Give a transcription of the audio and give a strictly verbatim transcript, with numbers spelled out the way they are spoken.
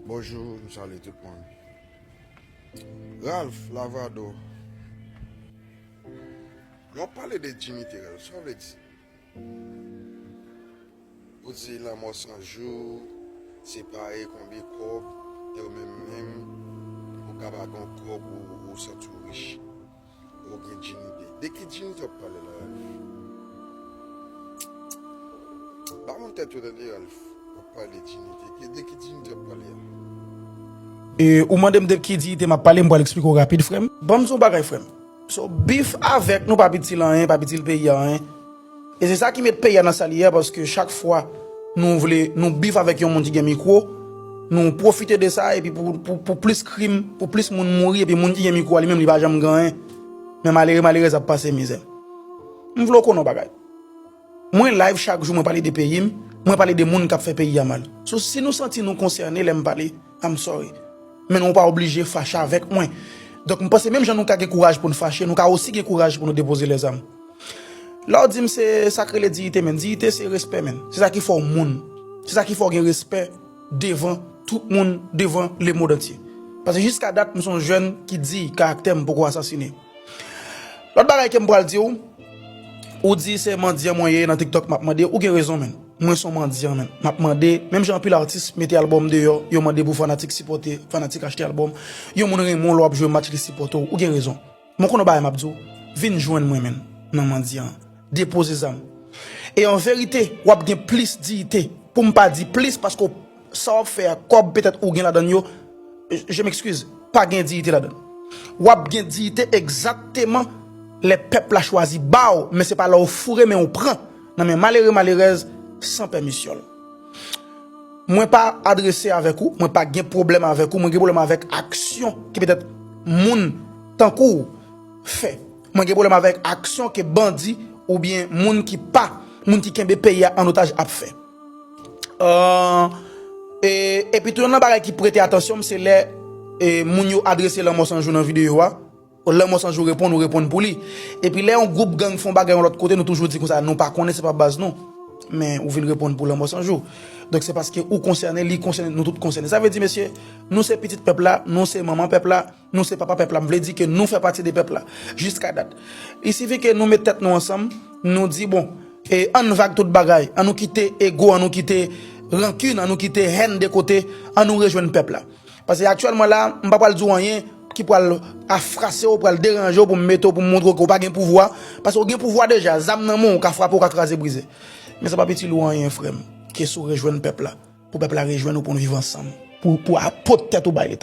Bonjou, m salye tout moun. Ralph Lavado, lè w ap pale de diyite, Ralph, sa w vle di? Ou di lanmò san jou, separe konbyen kòb, e ou menm menm, ou ka pa gen kòb, ou, ou santi w rich. Ou gen diyite. De ki diyite w ap pale la, Ralph? Ba moun tèt yo tande, Ralph. W ap pale de diyite. Ki, de ki diyite w ap pale a? E, ou mande m de ki diyite m ap pale, m pral eksplike w rapid, frè m. Ban m di w yon bagay, frè m. So, bif avèk nou pa itil anyen, pa itil peyi a anyen. E se sa ki met peyi a nan sa li ye a, paske chak fwa nou vle, nou bif avèk yon moun ki gen mikwo, nou pwofite de sa, epi pou, pou, pou plis krim, pou plis moun mouri, epi moun ki gen mikwo a li menm, li pa janm gen anyen. Men malere, malerèz ap pase mizè. M vle w konnen yon bagay. Mwen live chak jou, mwen pale de peyi m, mwen pale de moun k ap fè peyi a mal. So, si nou santi nou konsène lè m pale, I'm sorry. Men nou pa oblije fache avèk mwen. Donk, m panse menm jan nou ka gen kouraj pou n fache, nou ka osi gen kouraj pou nou depoze lèzam. Lè w di m se sa k rele diyite, menn. Diyite se respè, menn. Se sa ki fè w moun. Se sa ki fè w gen respè devan tout moun, devan lemonn antye. Paske jiska dat, m se yon jèn ki diy, karaktè m poko asasine. Lòt bagay ke m pral di w, ou di se mandyan mwen ye nan TikTok, m ap mande, ou gen rezon, menn. Mwen se yon mandyan, menn. M ap mande, menm jan anpil atis mete albòm deyò, yo mande pou fanatik sipòte, fanatik achte albòm. Yon moun renmen w lè w ap jwe match, li sipòte w, ou gen rezon. Mwen konnen yon bagay m ap di w, vin jwenn mwen, menn, nan mandyan an. Depoze zam. E an verite, w ap gen plis diyite. Pou m pa di plis, paske w, sa w ap fè a, kòb petèt ou gen ladan l yo, je m'excuse, pa gen diyite ladan l. W ap gen diyite egzakteman lè pèp la chwazi ba w, men se pa lè w foure men w pran nan men malere, malerèz, san pèmisyon l. Mwen pa adrese avèk ou, mwen pa gen pwoblèm avèk ou, mwen gen pwoblèm avèk aksyon ke petèt moun tankou w fè. Mwen gen pwoblèm avèk aksyon ke bandi oubyen moun ki pa, moun ki kenbe peyi a an otaj ap fè. Euh, e, epi tou, yon nan bagay ki prete atansyon m, se lè, e, moun yo adrese Lanmò San Jou nan videyo a. Lanmò San Jou reponn, ou reponn pou li. Epi lè yon gwoup gang fè yon bagay yon lòt kote, nou toujou di konsa, nou pa konnen, se pa baz nou. Men ou vin reponn pou Lanmò San Jou. Donk se paske ou konsène, li konsène, nou tout konsène. Sa vle di, mesye, nou se pitit pèp la, nou se manman pèp la, nou se papa pèp la. M vle di ke nou fè pati de pèp la. Jiska dat. Il sifi ke nou met tèt nou ansanm, nou di, bon, e ann vag tout bagay, ann nou kite ego, ann nou kite rankin, ann nou kite hèn de kote, ann nou rejwenn pèp la. Paske aktyèlman la, m pa pral di w anyen ki pral afrase w, pral deranje w, pou m mete w, pou m montre w ke w pa gen pouvwa. Paske w gen pouvwa deja, zam nan men w, w ka frape, w ka kraze brize. Men sa p ap itil ou anyen, frè m, ke si w rejwenn pèp la, pou pèp la rejwenn ou, pou n viv ansanm, pou, pou w pot tèt ou bay leta.